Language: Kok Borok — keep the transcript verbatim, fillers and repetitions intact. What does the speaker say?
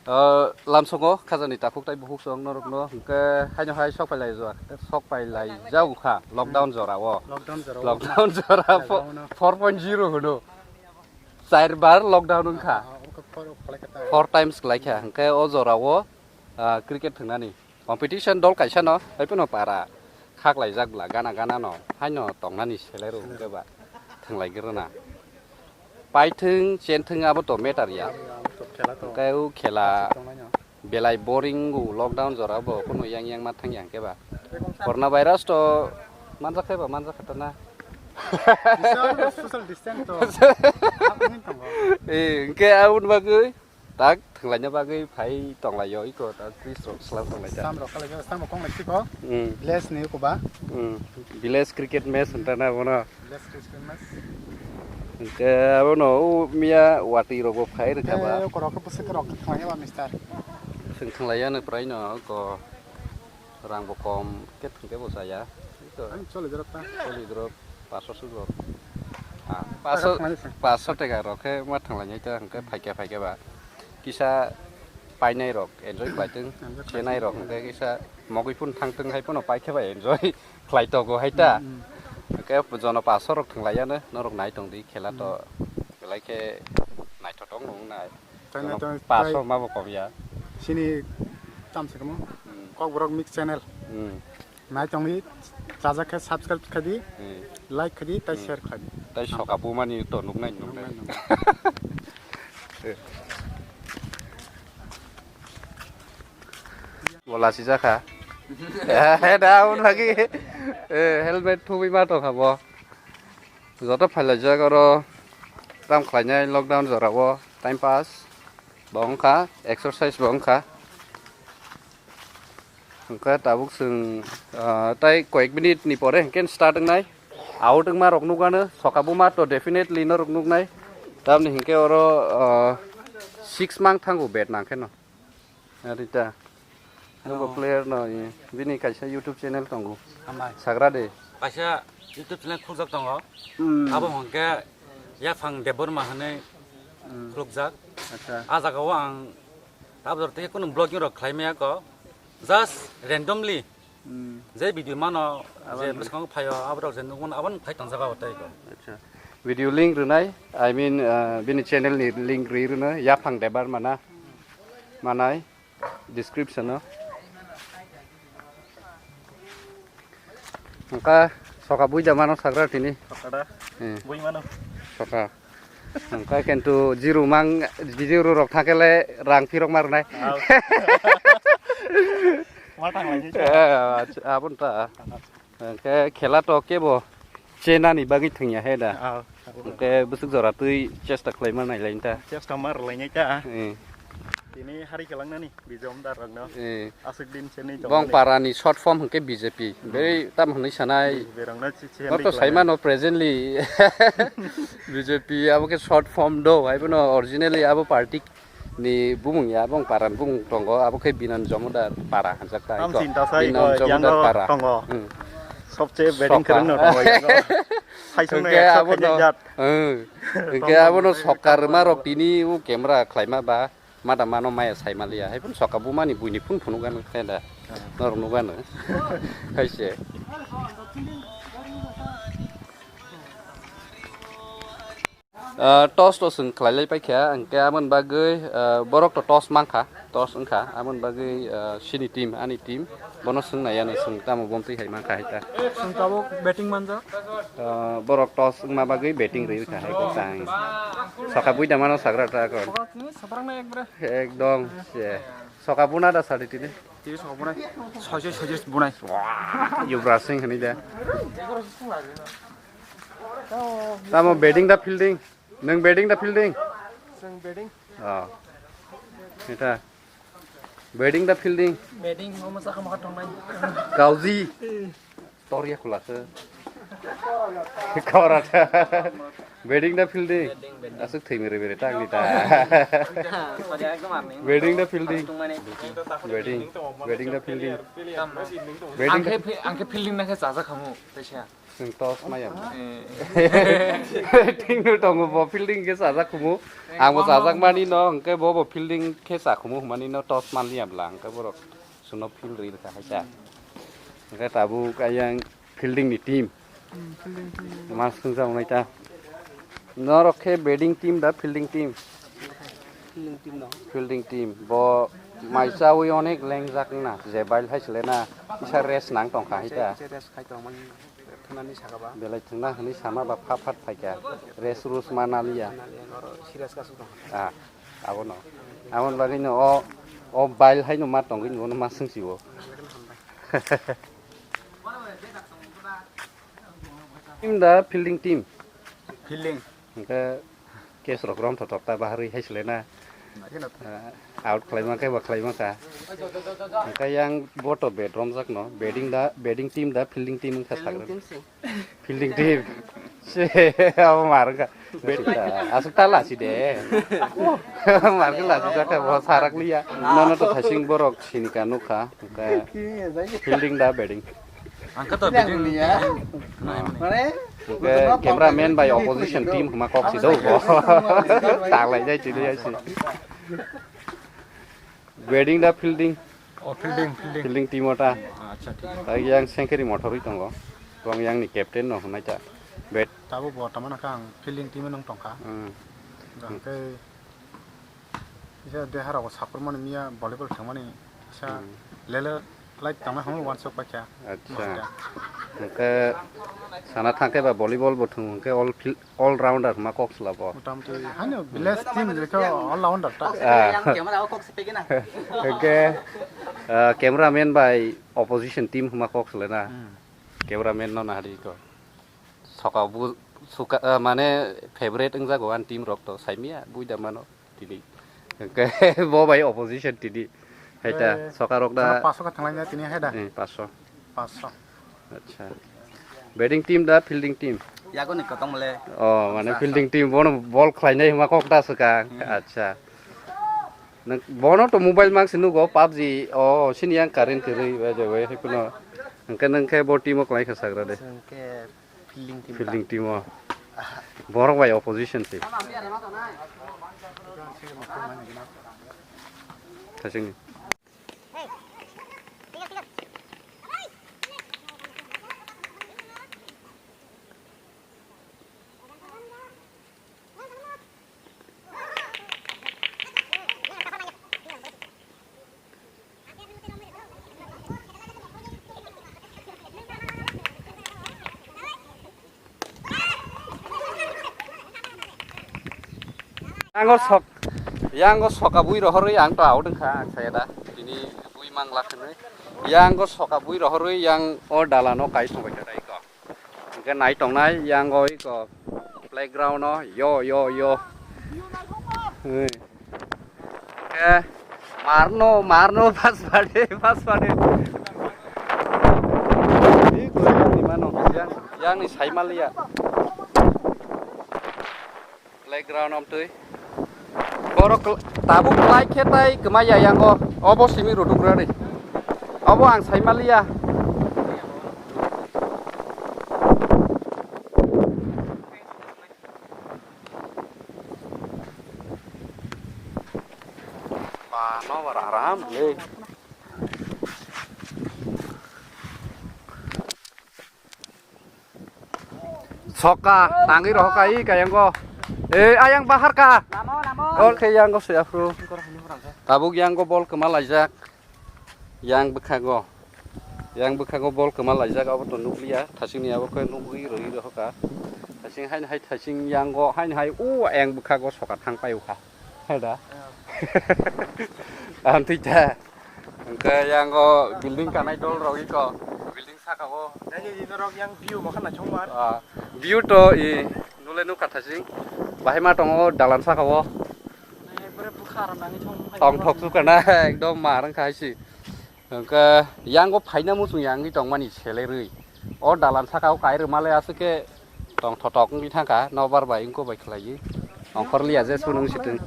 O, lamsongo khajani takhuk tai bukhuk song norokno hwnkhe haino hai sok pailai jora, sok pailai jago kha lockdown jora o. Lockdown jora o. Lockdown jora fo-, Lockdown o. Four point zero hwno. Char bar lockdown wngkha. Ah, ah, wngkha four, wngkha lai kha ta. Four times khlai kha. Hwnkhe o jora o, ah, cricket thwngnani competition dol kaisa no, hai phano para khaklaijak bla gana gana no, haino tongnani selai rw hwnkhe ba thwnglai gwnang. Paithwng, chenthwng abo to matter ya. Abo to khela to. Hwnkhe o khela tongnai no. Belai boring o lockdown jora bo, kunu yang yang ma thang yang khe ba. Corona virus to manjak khe ba, manjak khe to na. Social, social distance to. Hapni tongo. Eh, hwnkhe aboni bagwi tak thwnglaina bagwi phai tonglaio, iko ta trees rok slam tonglai ta. Slam rok kalaio, slam rok kong lai siko. Hmm. Village ni ko ba. Hmm. Village cricket match hwnta na bono. Hwnkhe abono o miya watwi rok bo phai rwkha ba. Eh, korok khe bwswk rok thwngya ba, mister. Chwng thwnglaiya no prai no ko rang bo kom khe thwng khe bo chaya. Ani choli jorok ta. Choli jorok paso suk rok. Ah, paso, paso tega rok khe ma thwnglainai ta hwnkhe phaikhe phaikhe ba. Kisa painai rok enjoy khlaitwng, chenai rok hwnkhe kisa mogwi phun thangtwng hai phano paikhe ba enjoy. Khlai tongo hai ta. Mm, mm. Hwnkhe jono paso rok thwnglaiyano, norok nai tong di, khela to belai khe naithotok nung nai. Jono paso ma bo kom ya. Chini tam se kamo. Mm. Kokborok Mix Channel. Mm. Nai tong di, chajak khe subscribe kha di, mm, like kha di, tai share kha di. Tai soka bumani to nuknai nuknai. Nuknai, nuknai. Bola sijak kha. Eh, da, un lagi. Eh, helmet thubi ma tong kha bo. Joto phailajak oro tam khlainai lockdown jora o time pass bo wngkha, exercise bo wngkha. Hwnkhe tabuk chwng, ah, tai koyek minute ni pore hwnkhe start wngnai. Out wngma rok nukgano, soka buma to definitely norok nuknai. Tamni hwnkhe oro, ah, six mang thango bat nangkheno. Arita. Nugo player no, eh, bini kaisa YouTube channel tongo. Hambai. Sagra de. Kaisa YouTube channel khukjak tongo. Hmm. Abo hwnkhe Yaphang Debbarma hwnwi khulukjak. Acha. A jagao ang tabjor tei kunu vlogging rok khlai maya ko. Just randomly Hmm. Je video mano, je bwskango phaio, aborok je nukmano, aboni phai tongjak abo tei ko. Acha. Video link rwnai, I mean, uh, bini channel ni link rwi rwno, Yaphang Debbarma na manai, description o. Hwnkha soka buida mano sagra tini. Soka da. Eh. Bui mano. Soka. Hwnkha kintu jiru mang, jiru rok thangkhe le rang phirok ma rwnai. Au. Ma thang lai se. Eh, acha, abon ta. Hwnkhe khela to kebo chenani bagwi thwngya he da. Au. Hwnkhe bwswk jora twi chesta khlai ma nai lai ta. Chesta ma rwlai nai ta. Eh. Tini hari khe langnani. Bijom da rok no. Eh. Aswk din se ni bong para ni short form hwnkhe B J P. Bai tam hwnwi sanai. Berang na chi chi. Doctor Saimano presently B J P abo khe short form do, hai bono originally abo party ni bumung ya, bong para ni bumung tongo, abo khe Binan Jomodar para hanjak ta. Tam iko. Chinta sai Binan ko Jomodar yang para. Tongo. Hmm. Sobse batting keren no tongo yang ko. Hai sung na hwnkhe yak sok abono, jat. Hmm. Hwnkhe abono sokar ma rok tini u camera khlaima ba. Mada mano maya sai maliya, hai phun soka bumani buini phun phunu gano khe da. Norok nugano. Hai se. Ah, toss to swng khlai lai paikha, hwnkhe aboni bagwi, ah, borok to toss mankha, toss wngkha, aboni bagwi, ah, sini team, ani team. Bono swng nai ano swng tamo bomtwi hai mankha hai ta. Swng tabuk batting manjak. Ah, borok toss wngma bagwi batting rwi kha hai kwchang. Soka buida mano sagra ta kon. Soka tini sabrang na ekbare. Ekdom se. Soka buna da sadi tini. Tini soka bunai. Soise soise bunai. Wah, Yuvraj Singh hani da. Tamo batting da fielding. Nwng batting da fielding? Chwng batting. Oh. Nita. Batting da fielding? Batting, omo sakha makha tongnai. Kauji. Tor ya khula se. Korata. Batting da fielding? Aswk thwi miri miri ta ang ni ta. Batting da fielding? Batting. Batting da fielding? Ang Batting da khe, ang khe fielding na khe chajak khamu, teisa. Chwng toss maya. Eh. Batting no tongo bo fielding khe chajak khumu. Ang bo chajak mani no, hwnkhe bo bo fielding khe cha khumu hwnmani no toss man liya bla, hwnkhe borok chwngno field ri rwkha hai ta. Hwnkhe tabuk ayang fielding ni team. Hmm, fielding team. Ma swngjak nai ta. Norok khe batting team da fielding team? Fielding team no. Fielding team. Bo mai chawi onek lengjak na. Je bail hai sele na. Isa rest nang tong kha hai ta. Isa rest khai tong mani. Thwngnani saka ba. Belai thwngna hwnwi sama ba phat phat phaikha. Rest rus ma naliya. Naliya, oro serious ka suk tong. Ah, abono. Aboni bagwi no o, o bail hai no ma tongwi no ma swngsi o. Team da fielding team. Fielding. Hwnkhe case rok rom thothok ta baharwi hai sele na. Naikhe na. Ah, out khlaima khe ba khlaima kha. Hwnkhe yang bo to bat romjak no. Batting da, batting team da, fielding team wngkha sagra. Fielding team se. Fielding team. Se, abo mar wngkha. Bat, aswk ta lasi de. Mar khe lasi jak kha, bo sarak liya. Nono to thasing borok sinika nukha. Hwnkhe fielding da, batting? Ang khe to batting. Hwnkhe cameraman bai opposition team hwma kok si do bo. Taklai jai chili jai si. Batting da fielding? Oh, fielding, fielding. Fielding team o ta. Acha, thik. Tai yang sengkeri mothorwi tongo. Tong yang ni captain no hwnai ta. Bat. Tabuk bo tamana kha ang fielding team nang tongkha. Hmm. Hwnkhe kisa deha rok sakur mani miya volleyball thangmani kisa lele light tangna hwnwi wansuk paikha. Acha. Hwnkhe sana thangkhe ba volleyball bo thwng hwnkhe all field, all rounder ma kok sla bo. Motamoti haino village team jekhe all rounder ta. Ah. Hwnkhe, ah, cameraman bai opposition team hwma kok sle na. Hmm. Cameraman no nahari ko. Soka bu, suka, ah, mane favorite wngjago ani team rok to saimia buida mano tini. Hwnkhe bo bai opposition tini. Hai ta, eh, soka rok da. Soka paso ka thanglai na tini hai da. Eh, paso. Paso. Acha. Batting team da, fielding team? Yago ni kotong mole. Oh, mane fielding team bono ball khlainai hima kok da swkang. Hmm. Acha. Nang bono to mobile mang se nugo, PUBG. Oh, sini yang current kwrwi, bai jai bai, hai kuno. Hwnkhe nang khe bo team o kwlai kha sagra de. Hwnkhe fielding team. Fielding team o. Borok bai opposition se. Thasingni. Yang o sok, yang o soka bui rohorwi ang to out wngkha, ang saya da. Tini bui mangla khwnwi. Yang o soka bui rohorwi yang o dalano kai songbai kha dai ko. Hwnkhe nai tongnai yang o iko playground o yo yo yo. Hei. Hwnkhe marno, marno, pas pade, pas pade. Iko yang ni mano, yang, yang ni sai maliya. Playground amtwi. Borok kl-, tabuk klai khe tai kwmai ya yango. Obo simi rwduk rwdi. Obo ang sai maliya. Ba, no, ba, aram le. Soka, tangwi rohoka, i kayango. Eh, ayang bahar ka. Namo, namo. Ol khe yango se afro. Tabuk yango bol kwma laijak. Yang bwkhago. Yang bwkhago bol kwma laijak, abo to nukliya. Thasingni abo khe nukgwi rwi rohoka. Thasing haino hai thasing yango, haino hai u yang bwkhago soka thang paio kha. Heda. Ang twi ta. Hwnkhe yango building kanai dol rogwi ko. Building saka o. Nai di norok yang view bo khana chongmar. Ah, view to i nule nuk katha sing. Bahai ma tongo dalan saka o. Nai bore bukha ro nani chong. Tong thok su kana ekdom mar wngkha hai si. Hwnkhe yango phaina muchung yangwi tongmani selerwi. O dalan saka o kai rwma le aswk khe tong thotok wngwi thangkha, nobar bai wngko bai khlaiwi. Ongkhor liya je swnung situng.